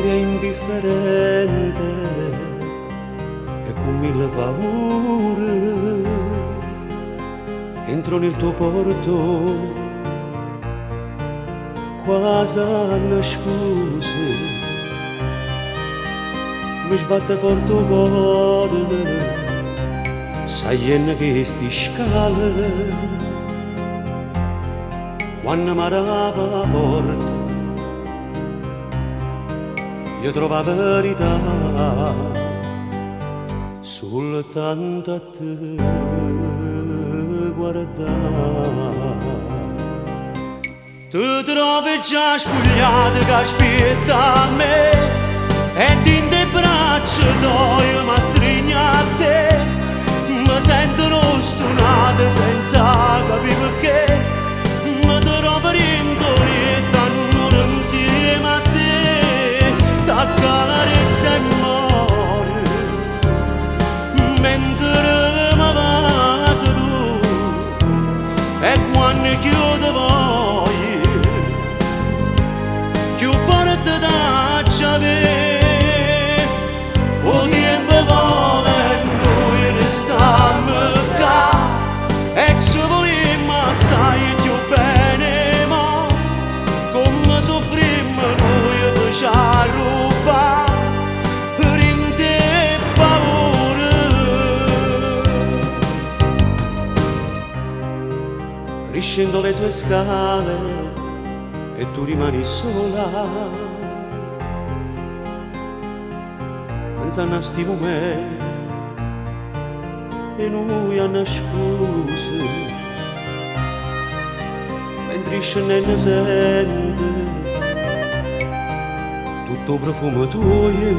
aria indifferente e con mille paure entro nel tuo portone quasi annascuso mi sbatte forte 'o core saglienno chesti scale quanno m'arape 'a porta io trovo 'a verità sultanto a te guardà. Te trovo già spugliata che aspietta a me e dint' 'e braccia toje m'astrigno a te. Mi sento stunato senza capì perché mi trovo dint' 'o lietto annuro insieme a te. T'accarezzo e more mentre mi vasi tu e quanno cchiù te voglio cchiù forte t'aggia avè. O tiempo vola e nuje restammo ccà e ce volimmo assaje cchiù bene 'e mo comme soffrimmo nuje pe ce arrubbà dint' 'e paure. Riscendo le tue scale e tu rimani sola pensanno a sti mumenti e nuje annascuso mentre scennenno sento tutto 'o profumo tuoio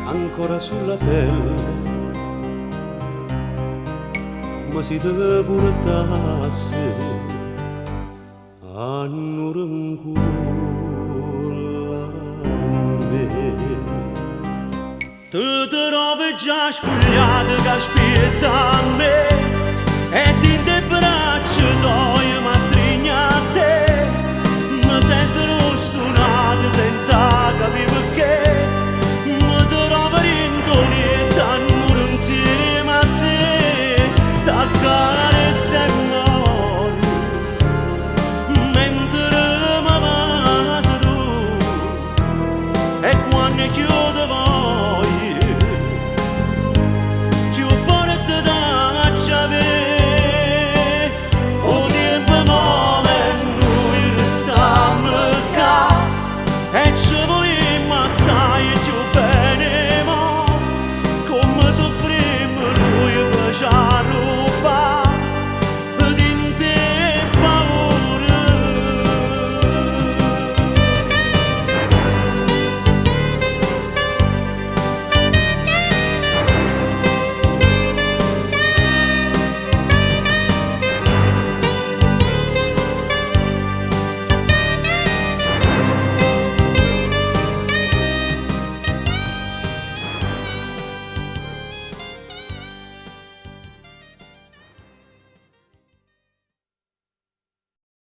ancora sulla pelle come si te portasse annuro 'ncuollo a me. Te trovo già spugliata che aspietta a me.